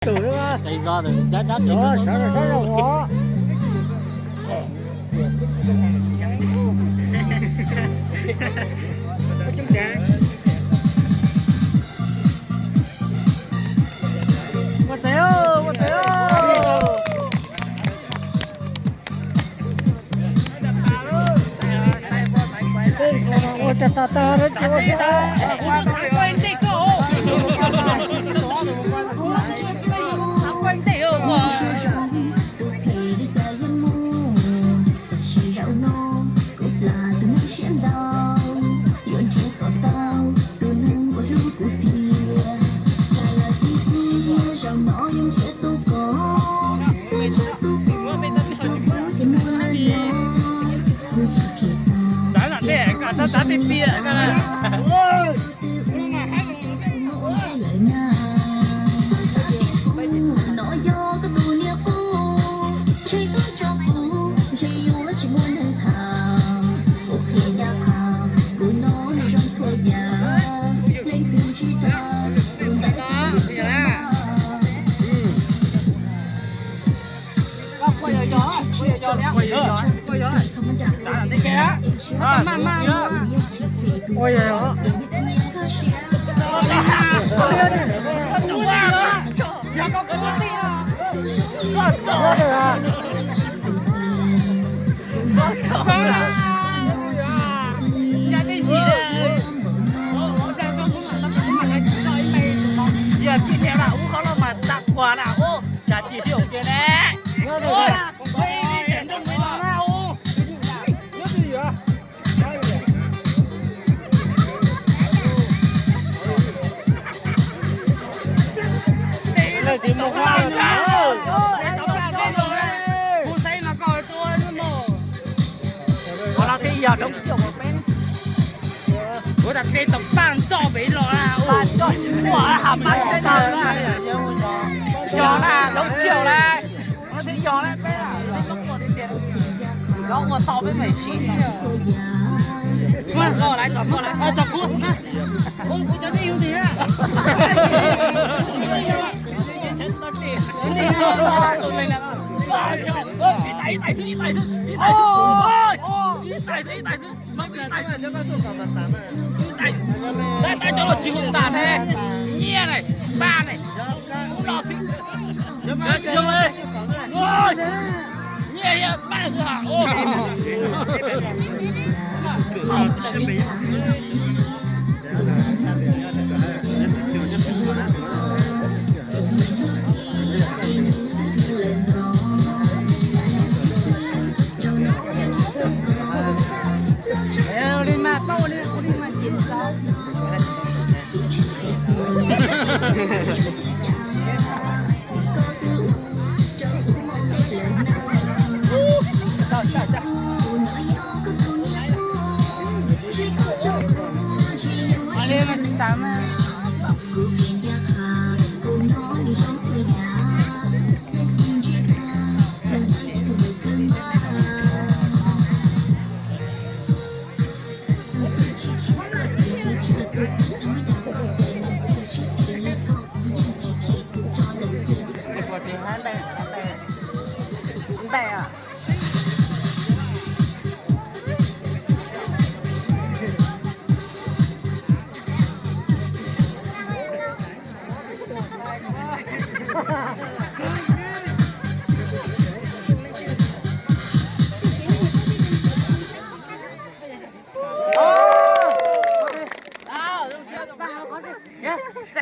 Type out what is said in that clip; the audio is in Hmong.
Tus no, sawv daws sawv daws ua. Ua teb, ua teb. Ua cas tas tas no tsis ua teb. Tus phem li cas yeej muaj, tam sim zaum no kuv plam tus neeg siab ntau, yuav nrhiav kom tau tus neeg uas hlub kuv tiag. Cas lawv tib tiag zaum no yuav nrhiav tau koj, nrhiav tau koj, tus pub ces muaj lawm no, kuv tsis khiav txog. Txav tib pliag. No yog koj tus niam qub, ntshe koj tso kuv, ntshe yuav tsis muaj neeg tham. Kuv qhia ncaj qha, kuv no zoo txhua yam, leej twg ntsib tau, tus ntawd Yog tsis niam mas ub qhov no mas tag kuas na ub, cas tsis fiaum kiag ne. Kuv saib no koj tua no. Qhov no thiaj yog Roob Kiaum peb. Kuv tas tej tom paj nroj pem los na, paj nroj tsis muaj ha paj seb na. Yog na, Roob Kiaum na. Qhov no thiaj yog na peb na. Cov ua tau peb mam siv. Muab koj lawv, tsom koj lawv, tsom kuv. Kuv cov nej yug tig na. Ib tais xwb, ib tais xwb, ib tais xwb, ib tais xwb, ib tais xwb. Ib tais cov los tsis hu tas ne, nyiaj ne, paj ne, ub no xwb. Nyiaj paj xwb ha. Ua li mas, pab ua li, ua li mas ces tau. Ua li mas tsis tau mas. Npaj, npaj, npaj.